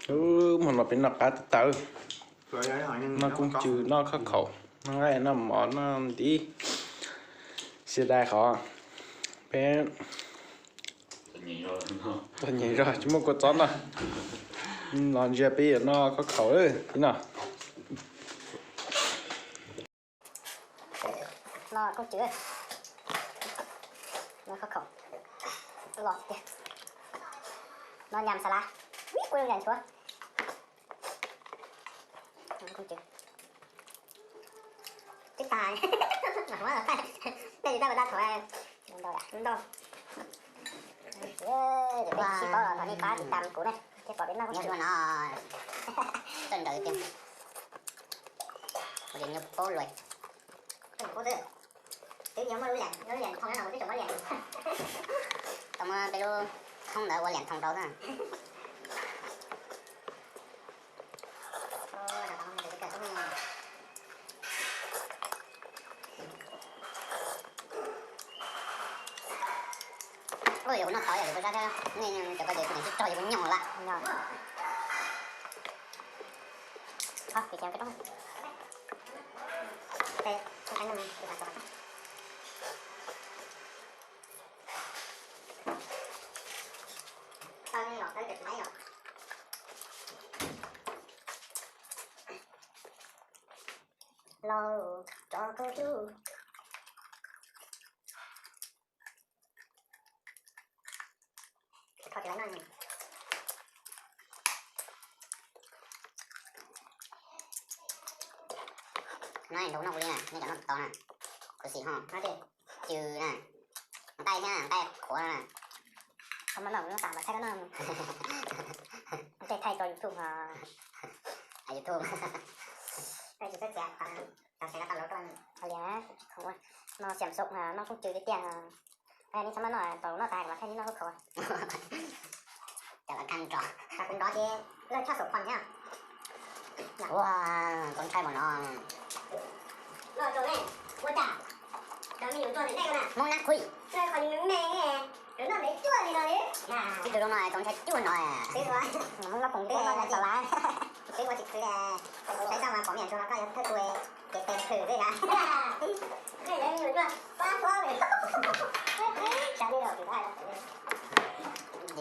Ub, hmo no peb noj qab tawv tawv, noj koob tsw, noj khob khaum, noj nqaij, noj mov, noj ntib. Xias dais qhov peb tau nyias zog tsis muaj kua txob noj, los ntsia peb yuav noj khob khaum li no. Noj koob tsw, noj khob khaum, los tiag, noj nyam xas lav, ib kuj zoo yam nchuav. Koob tsw, twb tas, mas muab los thaij, thaij tsis tau mas thaum ntau, ntau. Peb sib paub los thov nej pab tiv tam kuv ne, thiaj pom peb noj koob tsw no. Txawj nrawd tiag, ua li nyuag paub lawm. Twb yog muaj lub liam, lub liam thoo no kuv twb tseem muab liam, tau muab peb lub thoob ntawd ua liam thoo rau xwb. Ua yog kuv noj tau yog kuv pab sab thiab, nej cov ko ces kuv tsis tso yog kuv nyob lawm. Lauj, rov koj tub. Kho tsis tau noj. Noj nrau noj kuv li na, nej cov noj tau na. Kuv xim ho. Noj tsw na, nqaij thiab nqaij qhuav na. Kho mas noj kuv noj tas mas thaij koj noj. Tej thaij rau YouTube os. YouTube. Tsis txawj txiav, tau sawv daws tau lov rau. Liam, no xiam xoom, noj koob tsw tiag tiag. Nej txhob maj noj, tau noj tas mas thaij nej noj khob khaum. Cov lav kab nrov, tas kuv nrov ces lawv tshaj saum phom thiab. Ua, txaus ntshai mas no. Hmoob nab qhuj. Tib tug zoo no txaus ntshai cuaj no. Hmoob nab khoom twb ua tsis khwv li, saib tau mas pom me nyuam ntsuag no koj yog thawj tug ces tes khwv xwb na. Ces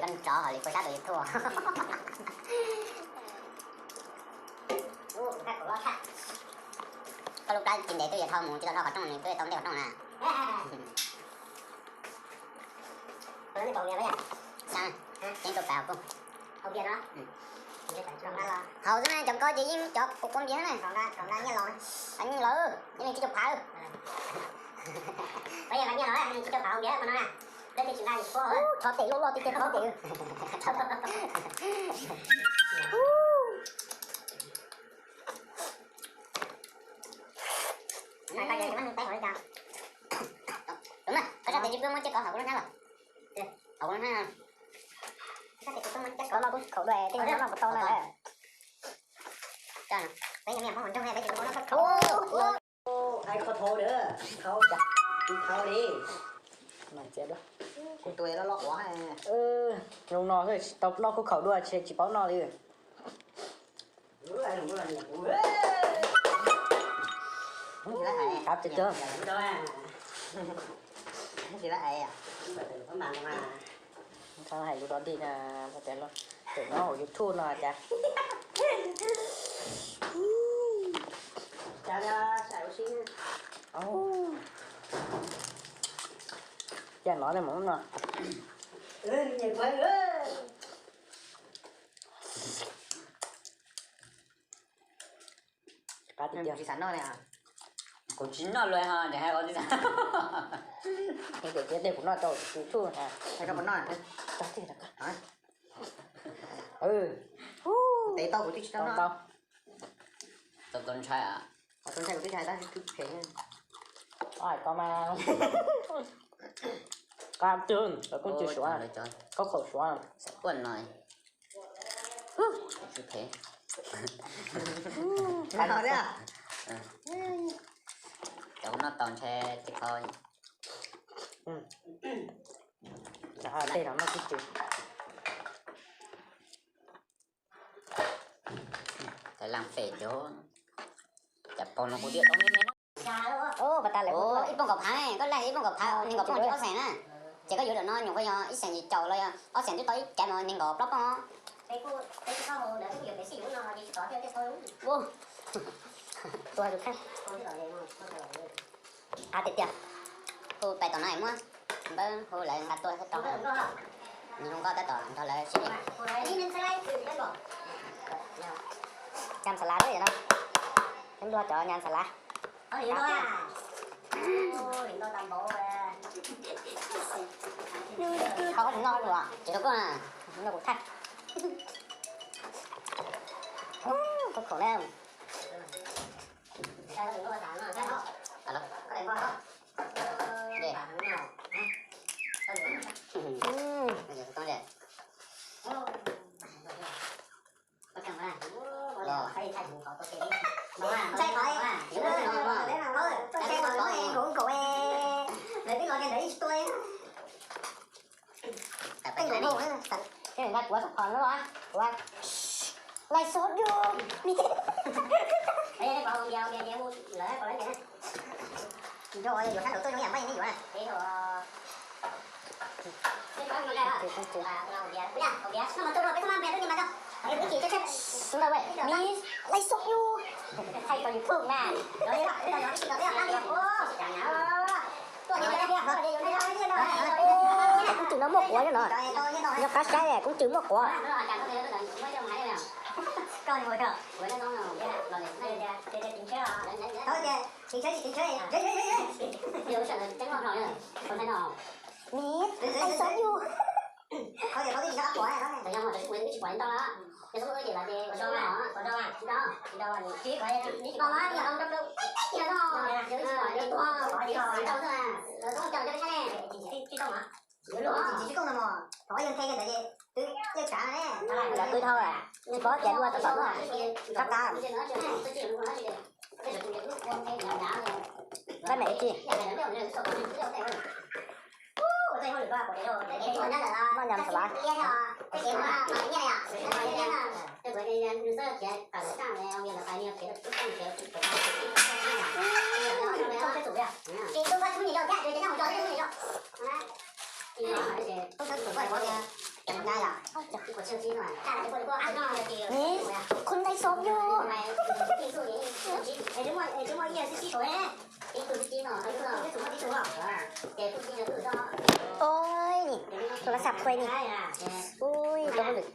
koj tsov hauv li kua sab tus YouTube. Koj lub plab tsis ntev twb yuav dhau mus, tsis tau dhau qhov rooj nws twb yuav tau ntej qhov rooj na. Xya, ceeb tuaj pab kuv. Haus xwb na, cov ko ces yeej cov kuv kua npias na. Nyiaj lawm, yeej li tsib caug phav. Thov tes loj loj tiag tiag, thov tes. Koj sab tes tsis pub muab coj kov hauv kuv lub hnab los. Hauv kuv lub hnab. Koj noj koob khaum dua tej no noj puas tau na. Peb cov me Hmoob hauv nroog ne, peb tsis tau noj koob khaum. Ai kho thau lawm, thau li. Kuv tus loj loj quav. Zoo no tsis tau noj koob khaum dua, tsis paub noj li. Qab tiag tiag. Tsis hais lus dog dig na, tias los tseem nyob hauv YouTube no cas. Cas no ne mus no. Tsis xav noj li. Kuv tsis noj lawm ho, ces hais ua tsis xav. Ces kuv noj rau YouTube na. Tes tau kuv twb tsis tau noj. Tau tau ntshai. Tau ntshai kuv twb tsis hais tab sis twb phem. Hais ko mas qab twg, koob tsw suav, koob khaum suav. Xav quaj no. Tsis phem. Cov kuv noj tau ntshai tsis kho. Tej no noj tsis tsw. Lam fem cov, cas pom no kuv tias tau me me no. Ib pooj kaum phav, koj laig ib pooj kaum phav, nees nkaum phav ob xees na. Ces koj yuav lawm no nyuam qhuav yog ib xees yim caum los yog ob xees twb tau ib kav no nees nkaum plaub pooj. Tiag tiag, hu pais tom no muab npawb hu lawv nqa tuaj tau. Nws hu nkauj tab tom nrog lawv sib. Nyas xas lav no, peb Nplog cov nyas xas lav. Qhov no dua ces rau koj na, no kuv thaij. Koj khoom na. Nqa kuv xov phom no, kuv like shop yus. Nco yuav sab nraud tuaj zoo yam npaj li yuav. Like shop yus. Thaij rau YouTube na. Koob tswm no muaj quav no. Nyob qab saib koob tswm muaj quav. Miv, like shop yus. Lawv twb dhau lawm, tsis paub tias luag tau tom no. Kab qab. Pab mem tsis. Noj nyam xav lav. Miv, koj like shop yus. Ui, tus lasab khuav ni. Ui, tus hauj lwm.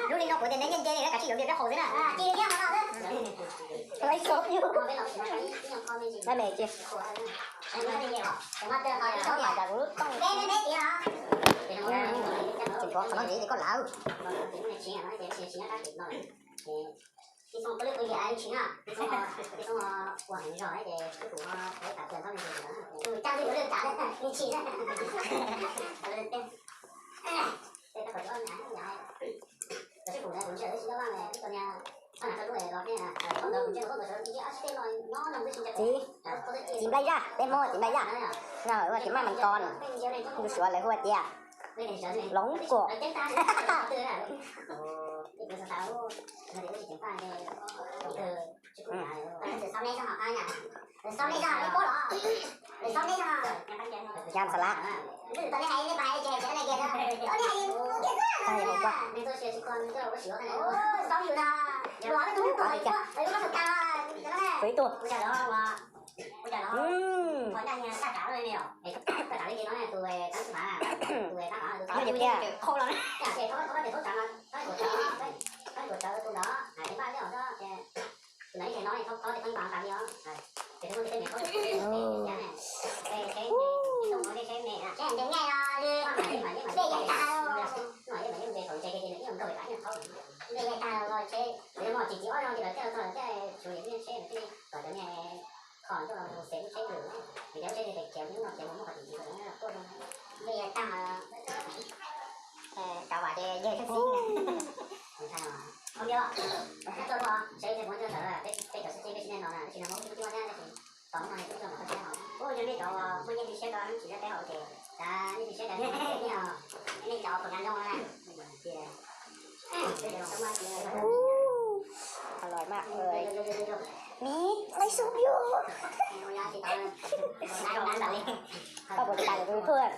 Lub li no kuv tias neb nyiaj nce li, kav tsij yuav npias peb haus xwb na. Pab mem tsis. Mas cas kuv lub tooj. Tseem tshuav qhov no ntxiv ces koj lawm. Txiv, txiv nplai yaj, peb Hmoob txiv nplai yaj. No ua txiv maj mas ko, tus Suav lawv hu tias lov kom. Nyam xav lav. Kuv ib tug. Ib tiag. Cov vam ces yeg xwb xwb. Ua li, ua li, sawv daws mus ntawd, peb cov sib txig peb sib nte no na, tab sis nag hmo wb tsis muaj tiab, tab sis tom hnub no ces wb tuaj mus tau siab no. Ua zoo nej cov muaj nyiaj siab rau nej tsis tau peb hauv ces, nej tsis siab rau nej, nej cov pom nyob zoo na. Ua, อร่อยมากเลย Mì, lấy súp vô. Tao buồn tao rồi tua.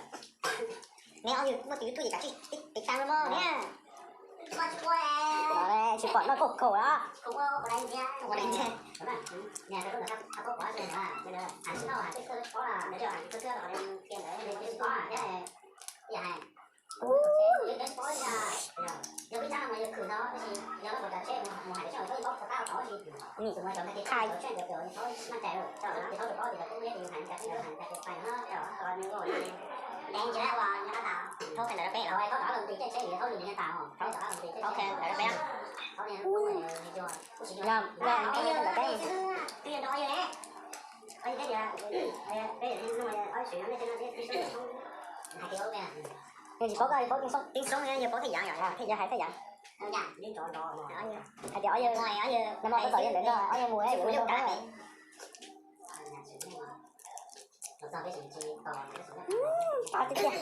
Neb ob tug muaj tus YouTube ces kav tsij tiv tam los mog niam. Tsis pom noj koj khau los. Nws khai. Thauj ntawm rau peb los. Thauj ntawm rau peb. Yog, yog, thauj ntawm peb. Yog tsis paub koj paub Tib Xoob, yog paub Thaj Yeeb, yog Thaj Yeeb hais Thaj Yeeb. Hais tias ob yawg, nag hmo koj tom yawg ntawd nrog ob yawg mus yuav lub zoo rau. Qab tiag tiag.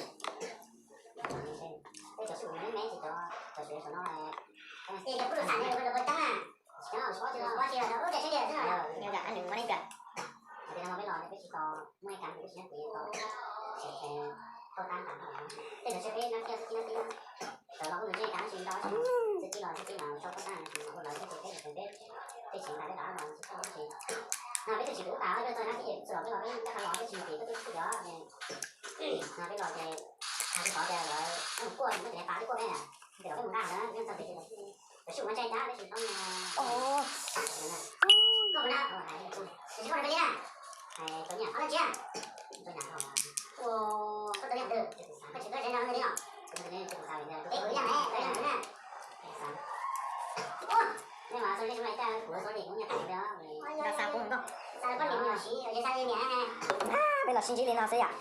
Peb los sib ntsib li no xwb yom.